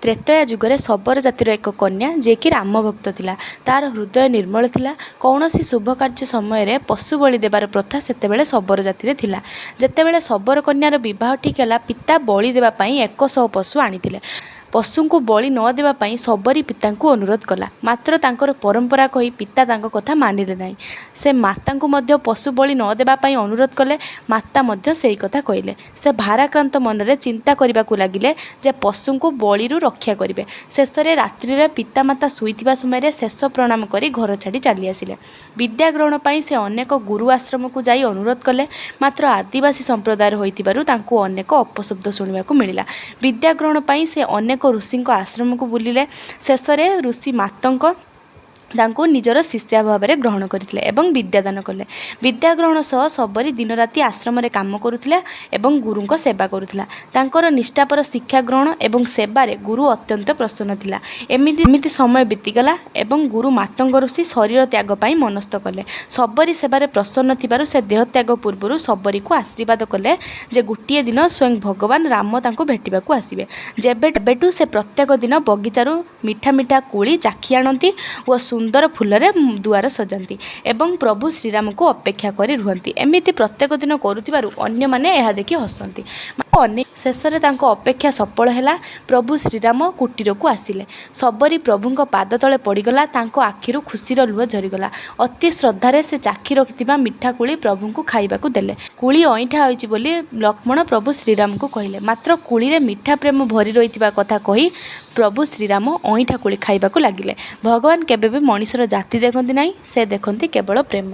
ତ୍ରେତୟା ଯୁଗରେ ଶବର ଜାତିର ଏକ କନ୍ୟା, ଯିଏକି ରାମ ଭକ୍ତ ଥିଲା। ତା'ର ହୃଦୟ ନିର୍ମଳ ଥିଲା। କୌଣସି ଶୁଭ କାର୍ଯ୍ୟ ସମୟରେ ପଶୁ ବଳି ଦେବାର ପ୍ରଥା ସେତେବେଳେ ଶବର ଜାତିରେ ଥିଲା। ଯେତେବେଳେ ଶବର କନ୍ୟାର ବିବାହ ଠିକ୍ ହେଲା, ପିତା ବଳି ଦେବା ପାଇଁ 100 ପଶୁ ଆଣିଥିଲେ। ପଶୁଙ୍କୁ ବଳି ନ ଦେବା ପାଇଁ ଶବରୀ ପିତାଙ୍କୁ ଅନୁରୋଧ କଲା। ମାତ୍ର ତାଙ୍କର ପରମ୍ପରା କହି ପିତା ତାଙ୍କ କଥା ମାନିଲେ ନାହିଁ। ସେ ମାତାଙ୍କୁ ମଧ୍ୟ ପଶୁ ବଳି ନ ଦେବା ପାଇଁ ଅନୁରୋଧ କଲେ। ମାତା ମଧ୍ୟ ସେଇ କଥା କହିଲେ। ସେ ଭାରାକ୍ରାନ୍ତ ମନରେ ଚିନ୍ତା କରିବାକୁ ଲାଗିଲେ ଯେ ପଶୁଙ୍କୁ ବଳିରୁ ରକ୍ଷା କରିବେ। ଶେଷରେ ରାତ୍ରିରେ ପିତାମାତା ଶୋଇଥିବା ସମୟରେ ଶେଷ ପ୍ରଣାମ କରି ଘର ଛାଡ଼ି ଚାଲିଆସିଲେ। ବିଦ୍ୟା ଗ୍ରହଣ ପାଇଁ ସେ ଅନେକ ଗୁରୁ ଆଶ୍ରମକୁ ଯାଇ ଅନୁରୋଧ କଲେ। ମାତ୍ର ଆଦିବାସୀ ସମ୍ପ୍ରଦାୟର ହୋଇଥିବାରୁ ତାଙ୍କୁ ଅନେକ ଅପଶବ୍ଦ ଶୁଣିବାକୁ ମିଳିଲା। ବିଦ୍ୟା ଗ୍ରହଣ ପାଇଁ ସେ ଅନେକ ଋଷିଙ୍କ ଆଶ୍ରମକୁ ବୁଲିଲେ। ଶେଷରେ ଋଷି ମାତଙ୍ଗ ତାଙ୍କୁ ନିଜର ଶିଷ୍ୟା ଭାବରେ ଗ୍ରହଣ କରିଥିଲେ ଏବଂ ବିଦ୍ୟାଦାନ କଲେ। ବିଦ୍ୟା ଗ୍ରହଣ ସହ ଶବରୀ ଦିନରାତି ଆଶ୍ରମରେ କାମ କରୁଥିଲା ଏବଂ ଗୁରୁଙ୍କ ସେବା କରୁଥିଲା। ତାଙ୍କର ନିଷ୍ଠାପର ଶିକ୍ଷା ଗ୍ରହଣ ଏବଂ ସେବାରେ ଗୁରୁ ଅତ୍ୟନ୍ତ ପ୍ରସନ୍ନ ଥିଲା। ଏମିତି ସମୟ ବିତିଗଲା ଏବଂ ଗୁରୁ ମାତଙ୍ଗ ଋଷି ଶରୀର ତ୍ୟାଗ ପାଇଁ ମନସ୍ଥ କଲେ। ଶବରୀ ସେବାରେ ପ୍ରସନ୍ନ ଥିବାରୁ ସେ ଦେହତ୍ୟାଗ ପୂର୍ବରୁ ଶବରୀକୁ ଆଶୀର୍ବାଦ କଲେ ଯେ ଗୋଟିଏ ଦିନ ସ୍ୱୟଂ ଭଗବାନ ରାମ ତାଙ୍କୁ ଭେଟିବାକୁ ଆସିବେ। ଯେବେଠୁ ସେ ପ୍ରତ୍ୟେକ ଦିନ ବଗିଚାରୁ ମିଠା ମିଠା କୋଳି ଚାଖି ଆଣନ୍ତି ଓ ସୁନ୍ଦର ଫୁଲରେ ଦୁଆର ସଜାନ୍ତି ଏବଂ ପ୍ରଭୁ ଶ୍ରୀରାମଙ୍କୁ ଅପେକ୍ଷା କରି ରୁହନ୍ତି। ଏମିତି ପ୍ରତ୍ୟେକ ଦିନ କରୁଥିବାରୁ ଅନ୍ୟମାନେ ଏହା ଦେଖି ହସନ୍ତି। ଅନେକ ଶେଷରେ ତାଙ୍କ ଅପେକ୍ଷା ସଫଳ ହେଲା। ପ୍ରଭୁ ଶ୍ରୀରାମ କୁଟୀରକୁ ଆସିଲେ। ଶବରୀ ପ୍ରଭୁଙ୍କ ପାଦ ତଳେ ପଡ଼ିଗଲା। ତାଙ୍କ ଆଖିରୁ ଖୁସିର ଲୁହ ଝରିଗଲା। ଅତି ଶ୍ରଦ୍ଧାରେ ସେ ଚାଖି ରଖିଥିବା ମିଠା କୋଳି ପ୍ରଭୁଙ୍କୁ ଖାଇବାକୁ ଦେଲେ। କୋଳି ଅଇଁଠା ହୋଇଛି ବୋଲି ଲକ୍ଷ୍ମଣ ପ୍ରଭୁ ଶ୍ରୀରାମଙ୍କୁ କହିଲେ। ମାତ୍ର କୋଳିରେ ମିଠା ପ୍ରେମ ଭରି ରହିଥିବା କଥା କହି ପ୍ରଭୁ ଶ୍ରୀରାମ ଅଇଁଠା କୋଳି ଖାଇବାକୁ ଲାଗିଲେ। ଭଗବାନ କେବେ ବି ମଣିଷର ଜାତି ଦେଖନ୍ତି ନାହିଁ, ସେ ଦେଖନ୍ତି କେବଳ ପ୍ରେମ।